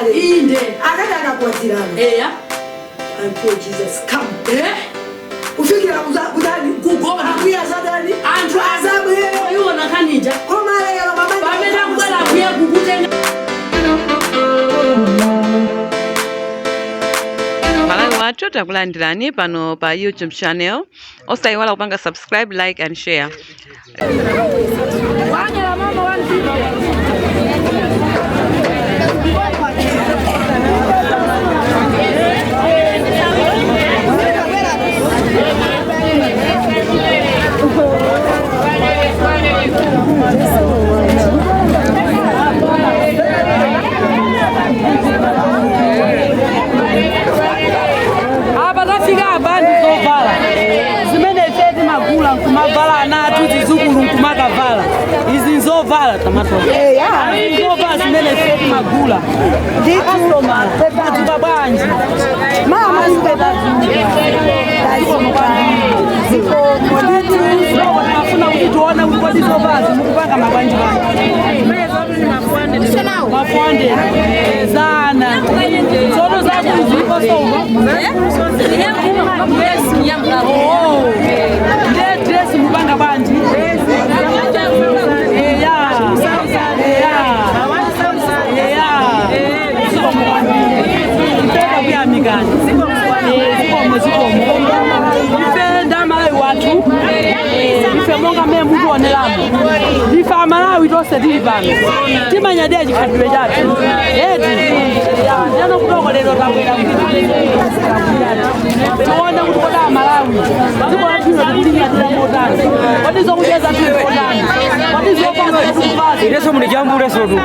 Kale Inde. Akati akakwatirana Eya. Until Jesus come. Eh? Kufikira kutani? Kugona. Ambuye azadani? Anthu azabwera. Iwona kanija. Koma lero mabanja Pamene akubwera ambuye kukutenga. Malawi wathu, takulandirani pano pa YouTube channel. Osayiwala kupanga subscribe, like and share. Apa tafika apa ndi zovala zimene ife timagula nkumavala, ana athu, zizukulu nkumakavala. Izi nzovala tomato, nzovala zimene ife timagula. Akastomala, tadzuka bwanji? Mama, Timafuna kuti tione kuti kodi zovala mukupanga mabwanji bwanji? Mafuande zana tsono zakulu zilipo sova. Oh, ndiye dress mupanga bwanji? Eya, eya, eya, zikomo kwambiri, ipeka kuyamikani. Zikomo, zikomo. Ife ndamalawi wathu, ife monga mmene mukuoneramo, ife Amalawi tonse tili pano timanyadira chikhalidwe chathu eti. Ndiyano kutoko lero tabwera kuti tione kuti kodi Amalawi dziko lathulo tikulinyadira motani, kodi zokudya zathu motani, kodi zovala zathu. Ileso mulijambule sotu.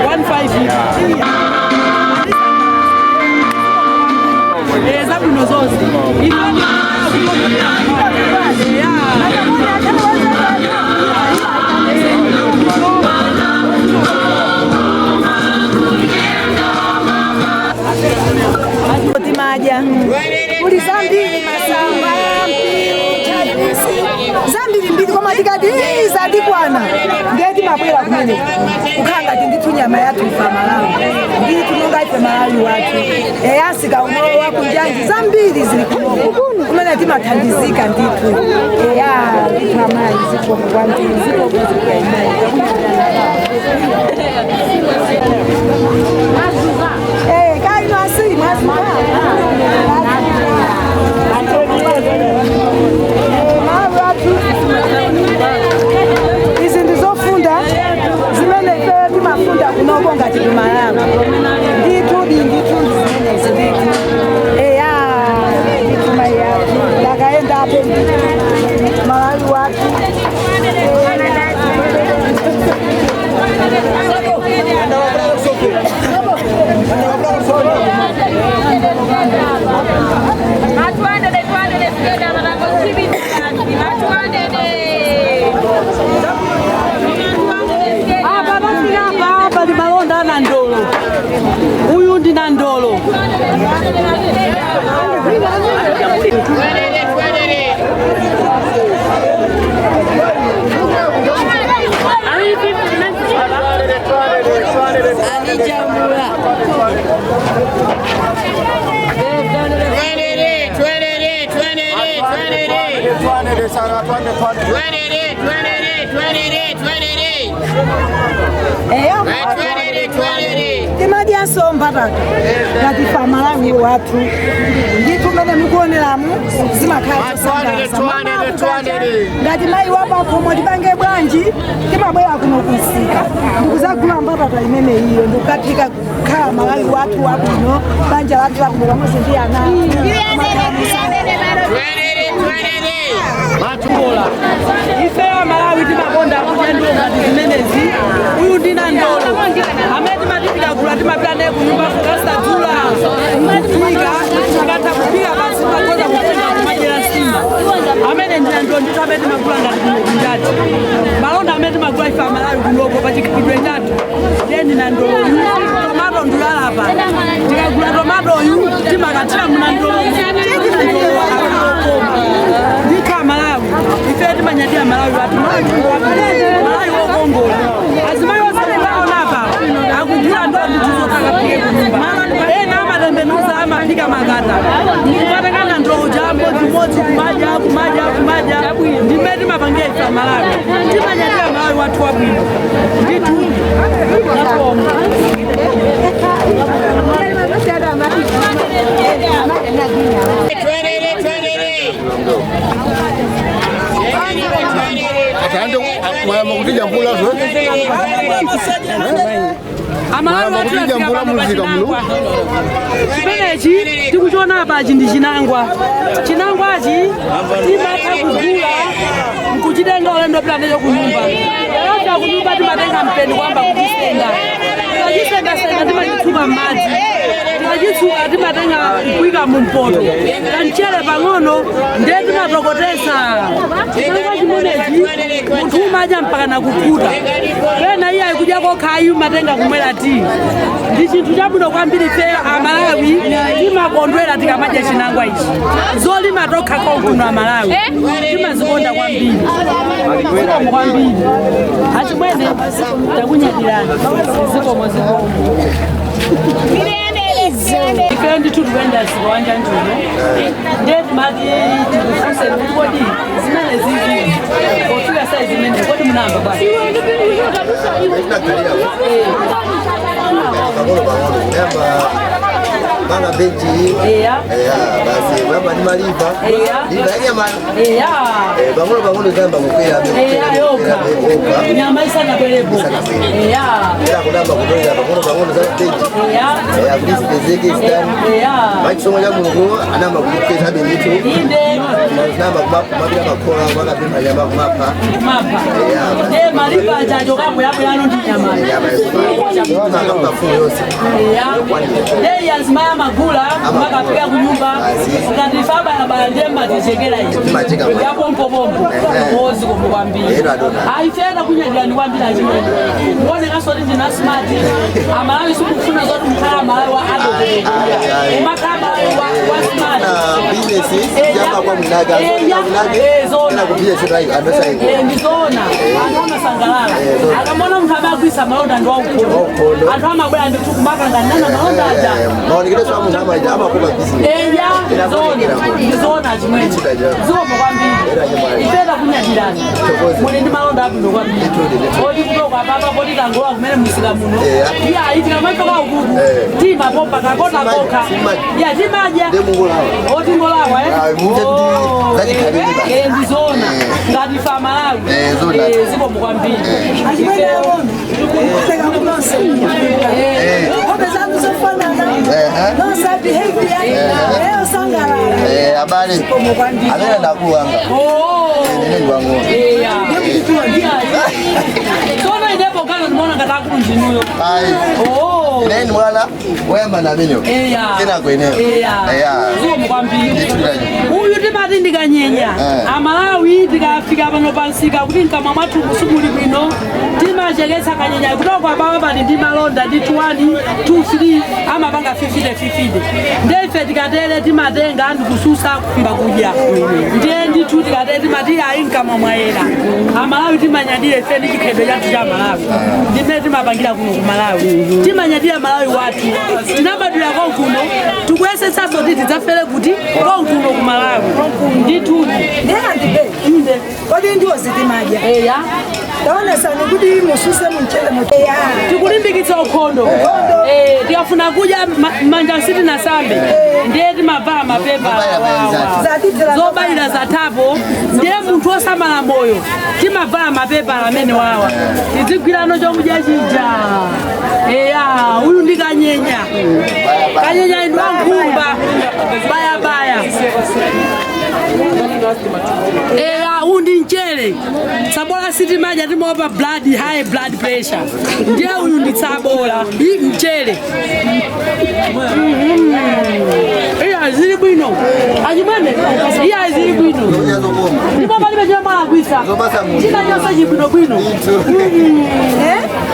15. Zabwino zonse. Timadya kuli zambiri, masamba, mpiru, chinese, zambiri mbiri, koma tikati "Ii, zadikwana," ndiye timabwera kumene kukhala ngati ndithu nyama yathu ife Malawi, ndithu monga ife Malawi wathu eyasika unowo wakunjanji, zambiri zili kunoko kumene timathandizika ndithu. Eya ndithu amayi, zikomo kwambiri, zikomo, zikomo. Eh, kaino asi mwazuka. Mawu izi ndizofunda zimene ife timafunda kunoko ngati kumalawi ndithu di ndithu zimenezi ndithu. Eya ndithu mai yathu ndakaendapo ndithu Malawi wathu. Matwandede, twandede, marango chibiti, matwandede. Apa tafika apa, apa ndi malonda a nandolo. Uyu ndi nandolo. Twendede, twendede. Twendede, twendede, twendede, twendede. Twendede, twendede, twendede, twendede. Eya. Twendede, twendede. Timadya. Timadyanso mbatata ngati fa Malawi wathu ndithu mmene mukuoneramu zimakhala zosangalatsa. Mama kukacha, ngati mayi wapakhomo tipange bwanji, timabwera kuno kumsika ndikuzagula mbatata imene iyo ndikukaphika kukhala Malawi wathu wabwino, banja lathu labwino pamodzi ndi ana. Kola ife Amalawi timakonda kudya ndiwo ngati zimenezi. Uyu ndi nandolo amene timati tikagula timapita naye kunyumba kukasadzula kuphika. Tikatha kuphika basi timakonza kutenga kumadyera nsima. Amene ndi nandolo ndithu amene timagula ngati kuno kunjati malonda amene timagula ife Amalawi kunoko pa chikhalidwe chathu. Ndiye ndi nandoloyu, tomato ndiyalapa. Tikagula tomatoyu timakathira munandolo, nandolo akakoma ndithu. Amalawi ife timanyadira Malawi wathu, Malawi wokongola. Azimayi onse mukaonapa akugula ndo ndithu zotakapike kunyumba. Ena amatembenuza amaphika makata kumatekana ndoja mmodzimodzi kumadya kumadya kumadya. Ndimene timapangira ife Amalawi, timanyadira Malawi wathu wabwino ndithu. Nakoma. Atande mwayamba kutijambula zwe. Amalawi Mwayamba wathu kutijambula afika pano pa muzika muno. chinangwa. Chimenechi tikuchiona apachi ndi chinangwa. Chinangwachi timatha kugula nkuchitenga ulendo pita nacho kunyumba. Tikafika kunyumba timatenga mpeni kwamba kuchisenga. Tikachisengasenga timachitsuka m'madzi. Tikachitsuka timatenga kuika mumpoto kamchere pang'ono, ndiye timatokotesa. Chinangwa chimenechi munthu umadya mpaka nakukhuta. Pena iye ayikudya kokhayi umatenga kumwera tii. Ndi chinthu chabwino kwambiri. Ife Amalawi timakondwera tikamadya chinangwa ichi. Zolima tokha konkuno Amalawi timazikonda kwambiri. Zikomo kwambiri achimwene, takunyadirani. Zikomo, zikomo. Ife ndithu tikuyenda msika wanja njuno, ndiye timati tikufunse kuti kodi zimene zizi pofika sai zimene kodi munayamba bwanji? Tinakalira pang'ono pang'ono kuyamba manga beji. Eya, basi kuyamba ndi maliva. Liva ya nyama. Pang'ono pang'ono kuyamba kukwera. Eya, yoka nyama isanabwerepo. Era kuyamba kutolera pang'ono pang'ono za beji. Eya, kuti zipezeke zitani. Mwachisomo cha Mulungu anayamba kutipeza ndithu. Namba kumapita makhola makapempha nyama kumapha. Kumapha. Ndiye maliva achacho kambo yano ndi nyamayo. Nyama mafumu yonse. Eya, ndiye azimayi amagula makapika kunyumba. Ngati fabayabaya ndiye matichekera ichi. Timacheka. Yapompopompo ozikomo kwambiri. Ero adona. Aifena kunyadirani kwambiri achimwene, kuonekaso kuti ndina smart. Amalawi sikufuna zoti mkhala Malawi wa adokuya, umakhala Malawi wa smart. Na business yamba kwa mnaga. Mnage. Zona. Ena ku business right anosaiko. Ndizona anthu amasangalala akamona munthu amagwisa malonda ndi waukhondo. Waukhondo. Anthu amabwera ndithu kumakanganana malonda aja. Maonekero a munthu amaita amakopa business. Eya, zona, ndizona chimwene. Zikomo kwambiri, ifeta kunyadirani. Muli ndi malonda abwino kwambiri. Oti kutoka papa poti tangowa kumene musika muno. Iya, iti kamachoka ukuku timapompa kakota kokha. Iya, timadya. Ndi mungolawa. Oti ngolawa. Ah, muche kuti zachikhalire basi. Ndizona ngati fa Malawi. Zona. Zikomo kwambiri. Achimwene awono kuseka kunonse nkhope zanu zofanana nonse behavior eyo sangalala. Abale. Zikomo kwambiri. Amene ndakuwanga. Ine ndi wang'ono. Eya, tsono inepo kano ndimaona ngati akulu ndinuyo. Ayi. Ine ndi mwana woyamba na amenewo. Kenako ineyo. Eya, zikomo kwambiri. Ndithulirayo. Uyu timati ndikanyenya. Amalawi tikafika pano pansika kuti mkamwa mwathu simuli bwino timacheketsa kanyenya. Kutoko apapo pali ndi malonda ndi 1 2 3 amapanga 50 50. Ndiye ife tikatere timatenga ndikususa kuyamba kudya. Ndiye ndithu tikatere timati ayi, mkamwa mwayera. Amalawi timanyadira ife ndi chikhalidwe chathu cha Malawi, ndimene timapangira kuno ku Malawi. Timanyadira Malawi wathu. Tinabadwira konkuno, tikuyesetsanso kuti tidzafere kuti konkuno ku Malawi ndithudi. Ndiye andibe. Inde. Kodi ndiwo zitimadya? Eya. Taonesani kuti mususe mumchere mu eya. Tikulimbikitsa ukhondo. Ukhondo. Tikafuna kudya manja sitinasambe ndiye timavala mapepa awawa. Zobalira zathapo ndiye munthu osamala moyo timavala mapepa amene wawa tizigwirano chokudya chija. Eya, uyu ndi kanyenya. Kanyenya ndi wankhumba bayabaya. Eya, uyu ndi mchere. Tsabola sitimadya, timaopa blood high blood pressure, ndiye uyu ndi tsabola iyi mchere. Iya, zili bwino achimwene, iya, zili bwino ndipo palibe chimene mwalakwitsa, china chonse chibwinobwino.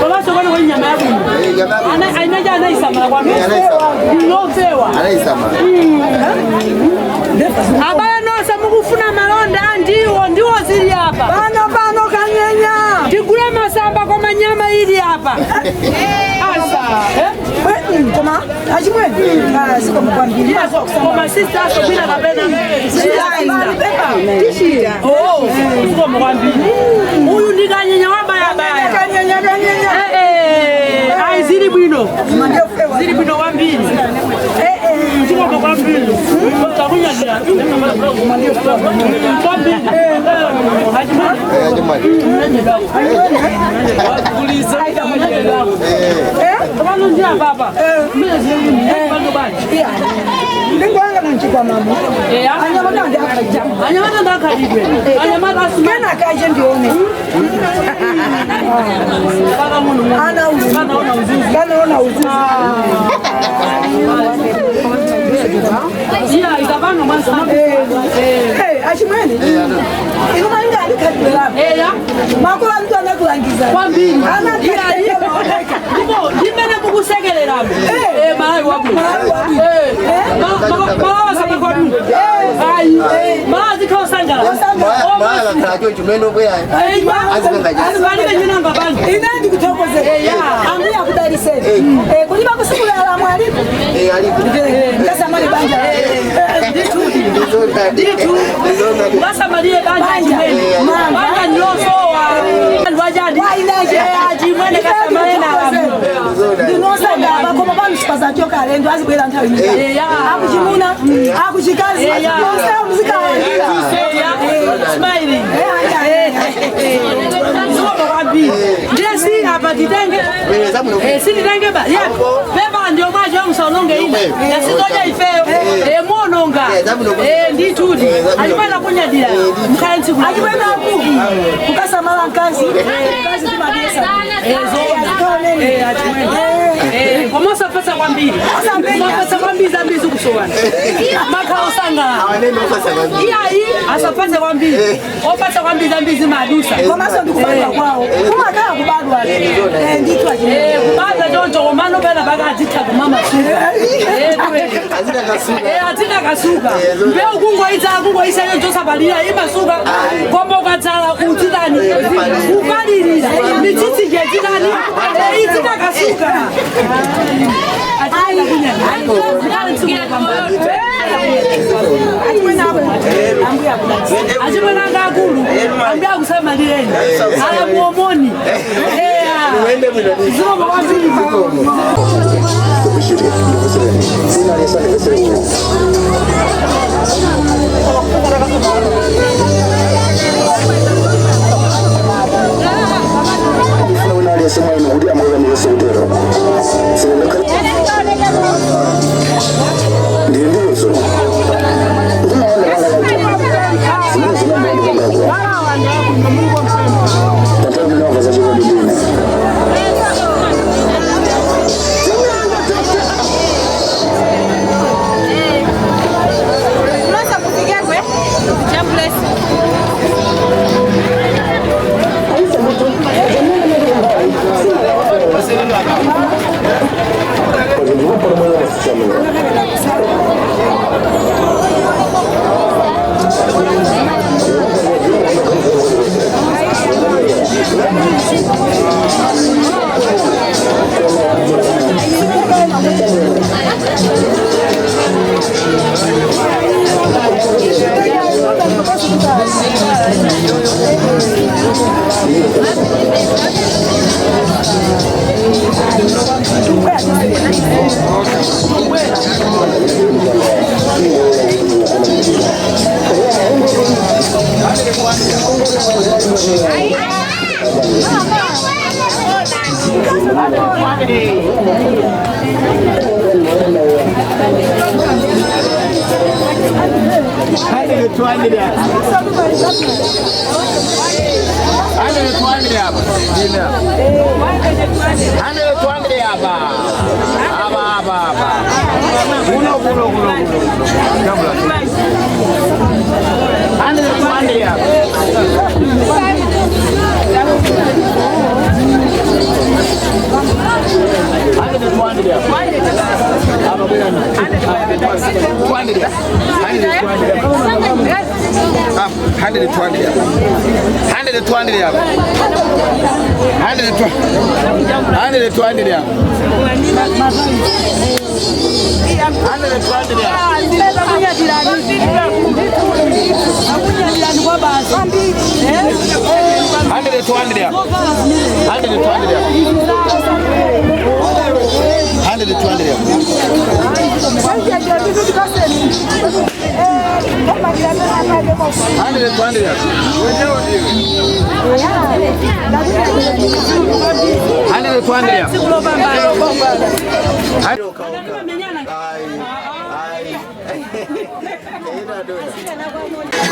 Komanso kone kuli nyama yabwino. Ainaja anaisamala kwambiri, ndinofewa. Abale nonse mukufuna malonda andiwo, ndiwo zili apa. Pano pano kanyenya. Tigule masamba koma nyama ili apa asa, eh? Koma achimwene zikomo kwambiri. Koma sister asobwina kapena? Oh, zikomo kwambiri. Uyu ndi kanyenya wabayabaya. Kanyenya, kanyenya. Eh, eh, ayi, zili bwino, zili bwino kwambiri. Zikomo kwambiri, takunyadira kwambiri achimwene. Pano njira papa. Pano bani. Ndingwanga nanchikwa mamo. Anyamata ndi akaja. Anyamata ndakhalidwe. Anyamata asuma. Kena kaje ndione. Paka muno. Ana uzu. Kana ona uzuzu. Kana ona uzuzu. Iya, ikapanga mwanzo. Eh, achimwene. Inu mainga alikhalidwe lako. Eya. Makula mtu anakulangiza. Kwambiri. Ana. Iya, ndipo ndimene mukusekereramo. Eh, Malawi wabwino. Eh. Malawi sabakwabwino. Ayi. Malawi zikhala osangalala. Palibe chinanga pano. Ine ndikuthokozera. Ambuye akudaliseni. Eh, kuliba kusikulala mwalipo. Ngasamali banja. Ndithu. Basamaliye banja chimene. Banja ndilosowa. Lwajani. Wainaje. Achimwene kasamale nalamu. Ndinosangala koma pamushipa choka alendo azibwera nthawi ino. Akuchimuna, akuchikazi, onse muzikalandira. Smiling. Zikomo kwambiri. Ndiye si apa titenge. Eh, sititenge ba. Ya. Pepa ndio mwacho msaononge ina. Yasitoja ifeyo. Eh, muononga. Eh, ndithudi. Alipana kunyadira. Mkhale ntsiku. Achimwene aku kukasamala mkazi, mkazi timabisa. Eh, zoona. Eh, achimwene. Eh, koma osapatsa kwambiri. Mapatsa kwambiri, zambiri zikusowana. Makhala osangalala. Iyayi, asapatse kwambiri. Opatsa kwambiri, zambiri zimadusa. Komanso ndikubadwa kwawo kumakhala kubadwa. Eh, ndithu achimwene. Eh, kubadwa choncho, komano pena paka adzitha kumamasuka. Eh, atina kasuka. Mbewu kungoitsa, kungoisa choncho osapalira imasuka. Koma ukatsala udzitani? Kupalirira. Mitsitsi jedzitani? Idzina kasuka. Achimwene Achimwene ako ambuye akudaliseni. Achimwene anga akulu ambuye akusamalireni alamuomoni. Zikomo kwambiri. Ndifuna wina aliyense mwa inu kuti amuyekanirenso kutero. Ndili ndizo ndimaona panga zimene zinamboandipangakwa panthawi imene wamva zachikondi ndine. Nossa, kusigekwe. Jambless.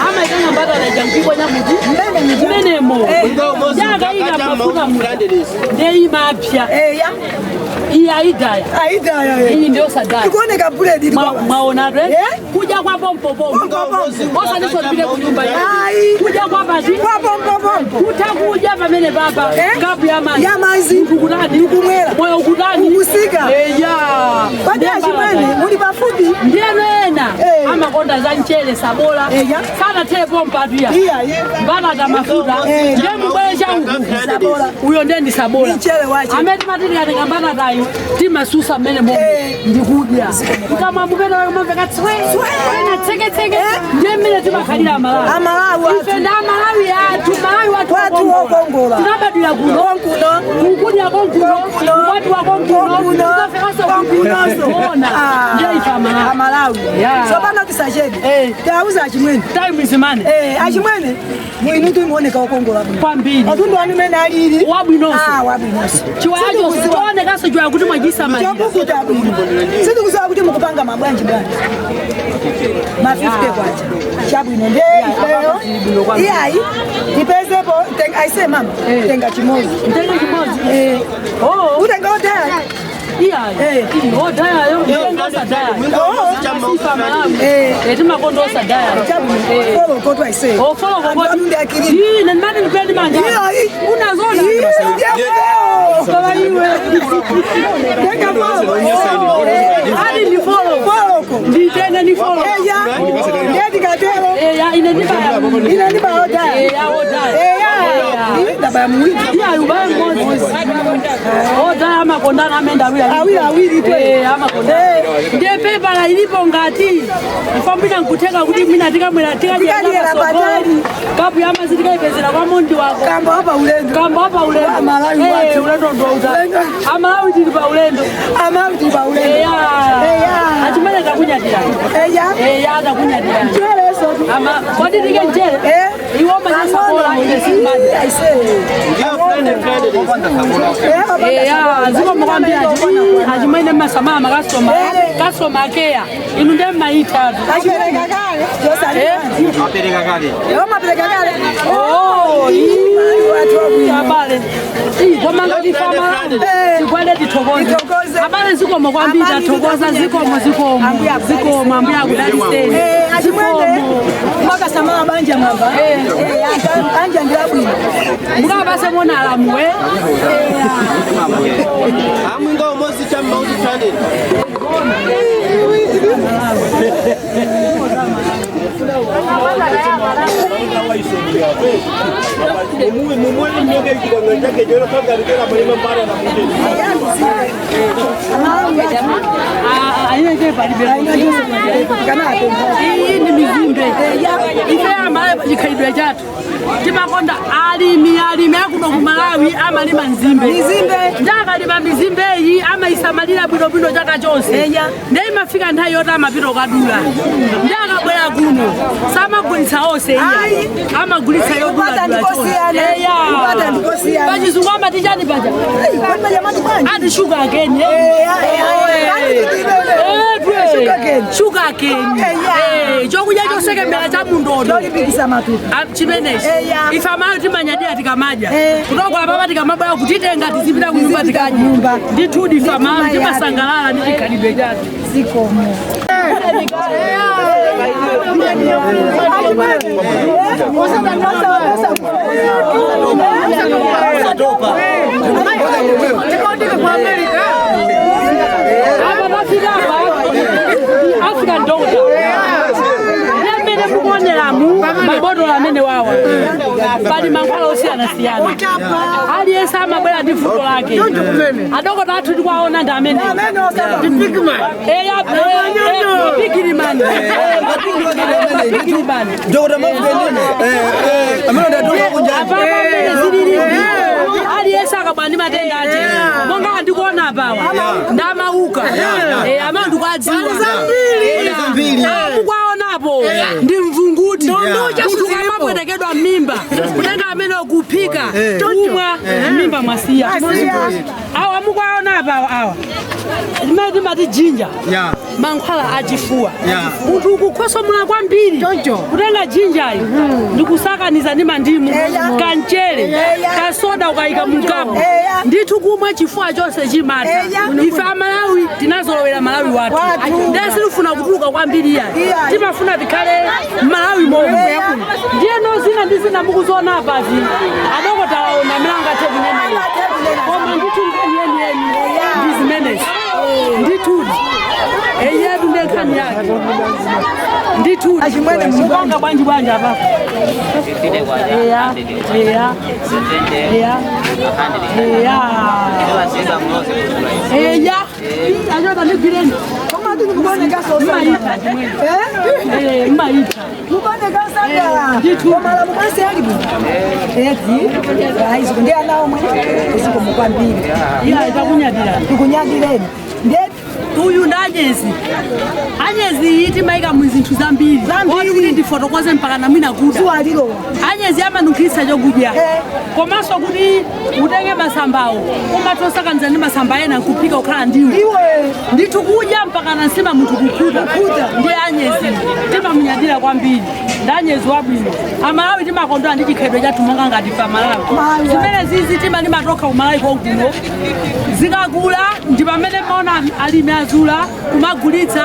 Amaikanga mbatata jankibwa nyamuti mmenemo yakaika mafuta ndeimapya iyi aidaya iyi ndio sadaya Ikuoneka buledi mwaona re kuja kwa pompopompo osandisopile kunyumba kuja kwa basi kwa pompopompo kutakuja pamene papa kapu ya mazi ya mazi ukutani ukumwera moyo ukutani ukusika eya kwati achimwene muli pafupi ndiyeno ena amakonda za mchere sabola sana tele pompa tuya mbatata mafuta ndiye mubwere changu uyo ndiye ndi sabola amene timatili katenga mbatatayo timasusa mmene momwe ndikudya kama mupeta wake tswe ena tseketseke ndiye mmene timakhalira Amalawi Amalawi ife ndi Amalawi athu Malawi wathu wokongola tinabadwira kuno kukudya konkuno kukwatiwa konkuno konkunoso ona ndiye ife Amalawi Amalawi sopano tisachedwe tauza achimwene time is money achimwene mwinu timuoneka wokongola bwino kwambiri atundu anu mene alili wabwinonso wabwinonso chiwayacho chionekaso chiwaya kuti mwachisamalira chokukuta bwino sindikuziwa kuti mukupanga mabwanji bwanji ma 50 kwacha chabwino nde ifeyo iyayi ipezepo aise mama tenga chimozi tenga chimozi utenga odaya iyayi odayayo ndenga osadaya timakonda osadaya folokotwa ise nenimati ndipendi manja unazona adi ndi foloko nditenge ndi foloko ndikatero ine ndibaya ine ndibaya odaya odaya ndabaya muwiri iyayi ubaya mmodzi odaya amakondana amene awiri awiri amakondana ndiye pepala ilipo ngati ifambwina nkutheka kuti mwina tikamwera Tikadiyera patali. kapu yamazi tikaipezera kwa mundi wako kamba wapa ulendo kamba wapa ulendo Amalawi wathu. ulendo ndouta Amalawi tili pa ulendo Amalawi tili pa ulendo eya achimene takunyadira eya eya takunyadira mcheleso ama kodi tike mchere iwo manyasakola ine simadi eya zikomo kwambiri achimene mmasamala makasitoma kasitoma akeya inu ndiye mmaitatu achipereka kale Apereka kale. mapereka kale abale komanga tifama tikwende tithokoze abale zikomo kwambiri tathokoza zikomo zikomo zikomo ambuya akudaliseni achimwene mwakasamala banja mwamba anja ndilabwino mukapase mona alamuwe Amwinga umozi cha mauzi chane. Iyi ndi mizimbe ife amalawi pachikhalidwe chathu timakonda alimi alimi akuno ku Malawi amalima nzimbe Mizimbe. ndakalima mizimbeyi amayisamalira bwinobwino chaka chonse ndiye imafika Imafika nthawi yoti amapita okadula, ndi akabwera kuno samagulitsa onse iya, amagulitsa Kupata ndikosiyana. Kupata ndikosiyana. Pachizungu amati chani paja? Ati sugar cane. Sugar cane. Sugar cane, chokudya chosekemera cha mundodo. Cholimbikisa matupi. Chimenechi. Eya. Ife amayo timanyadira tikamadya. Eh. Kutokola papa tikamabwera kutitenga tizipita kunyumba. Tizipita Tikadya. kunyumba. Ndithudi ife amayo Ndithu timasangalala ndi chikhalidwe chathu. Zikomo. Apa tafika apa African Doctor, amene mukuoneramu mabotolo amene wawa pali mankhwala osiyanasiyana. Aliyense amabwera ndi vuto lake. Adokota athu tikuwaona ndi amene eya mapikirimani, mapikirimani. Dr. Mafukeni amene ndatoka kunjani. Apapa mmene zilili, aliyense akabwera ndi matenda ake, monga andikuona apawa ndamauka amene ndikuadziwa. Zambiri. Mukwaonapo ndi mvunguti. Munthu kamapwetekedwa m'mimba, kutenga amene kuphika, kumwa, m'mimba mwasiya. Awa mukwaona apawa awa limene timati ginger, mankhwala achifuwa. Munthu ukukhosomula kwambiri, kutenga gingeryo ndikusakaniza ndi mandimu, kamchere, kasoda, ukayika mukapu, ndithu kumwa, chifuwa chonse chimatha. Ife Amalawi tinazolowera Malawi wathu. Wathu. Ndiye sitifuna kutuluka kwambiri iya. Iya. Timafuna tikhale Malawi momwe. Ndiye no zina ndi zina mukuziona apazi, adokotalaona amene angathe kunenera, koma ndithu nkhani yeniyeni ndi zimenezi. Ndithudi eyetu ndiye nkhani yake ndithudi. Achimwene. Mupanga bwanji bwanji apapo? Eya, eya, eya, eya, eya, achota ndigwireni. Komatu ndikuoneka. Mmaita chimwene. Mmaita. Mukoneka osangala. Ndithu. Komala mukwese ali bwino eti aizi ndi ana omwe zikomo kwambiri. Iya, itakunyadira. Tikunyadireni ndiye. Uyu ndi anyezi. Anyezi iyi timayika mu zinthu zambiri. Zambiri. Oti kuti ndifotokoze mpaka namwina kuda. Zuwa lilowa. Anyezi amanunkhitsa chokudya. Eh. Komanso kuti utenge masambawo, umatosakaniza ndi masamba ena nkuphika kukhala ndiwo. Iwe. Ndithu kudya mpaka na nsima munthu kukhuta. Kukhuta. Ndiye anyezi timamunyadira kwambiri, ndi anyezi wabwino. Amalawi timakondwera ndi chikhalidwe chathu monga ngati fa Malawi. Malawi. Zimene zizi timalimatoka kumalawi konkuno, zikakula ndi pamene maona alimi azula kumagulitsa,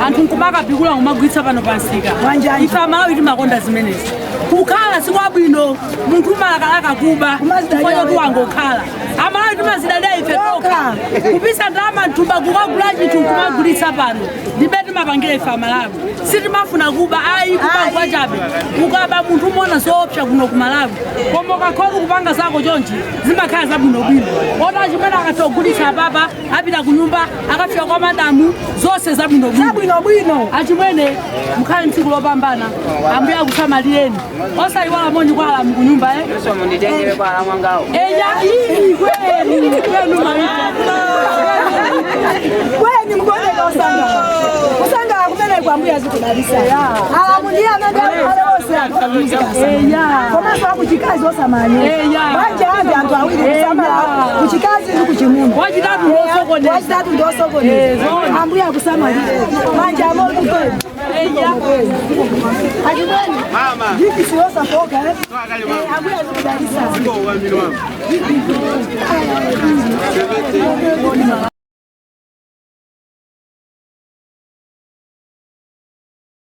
anthu nkumakapikula kumagulitsa pano pansika. Wanjanja. Ife Amalawi timakonda zimenezi. Kukhala sikwabwino, munthu umalakalaka kuba. Kumazidalira chifukwa choti wekha. wangokhala. Amalawi timazidalira ife tokha. Tokha. Kupisa ndalama mthumba kukagula chinthu kumagulitsa pano, ndibe timapangira ife Amalawi. Sitimafuna kuba ayi, kuba Ayi. kwachabe. Ukaba munthu umona zoopsa kuno ku Malawi, koma ukakhoza kupanga zako chonchi zimakhala zabwinobwino. Ota chimene akatogulitsa papa, apita kunyumba, akafika kwa madamu, zonse zabwinobwino. Zabwinobwino. Achimwene, mukhale mtsiku lopambana, ambuye akusamalireni. Osayiwala moni kwa alamu kunyumba, eh? Munditengere kwa alamu angawo. Eya, iyi kwenu kwenu maita. Kweni mukoneka osangala kusangala kumene kwambuya zikudalisa. Alamu ndiye amene ale onse anthu akumuzikasa. Eya. Komanso akuchikazi osamanyo. Eya. Banja andi anthu awiri kusamala, kuchikazi ndi kuchimuna. Wachitatu ndosokoneza. Wachitatu ndosokoneza. Eh, zoona. Ambuya akusamalire manja amodzi kwenu. Eya. Achimwene ndikisi osafoka, eh? Ambuya zikudalisa.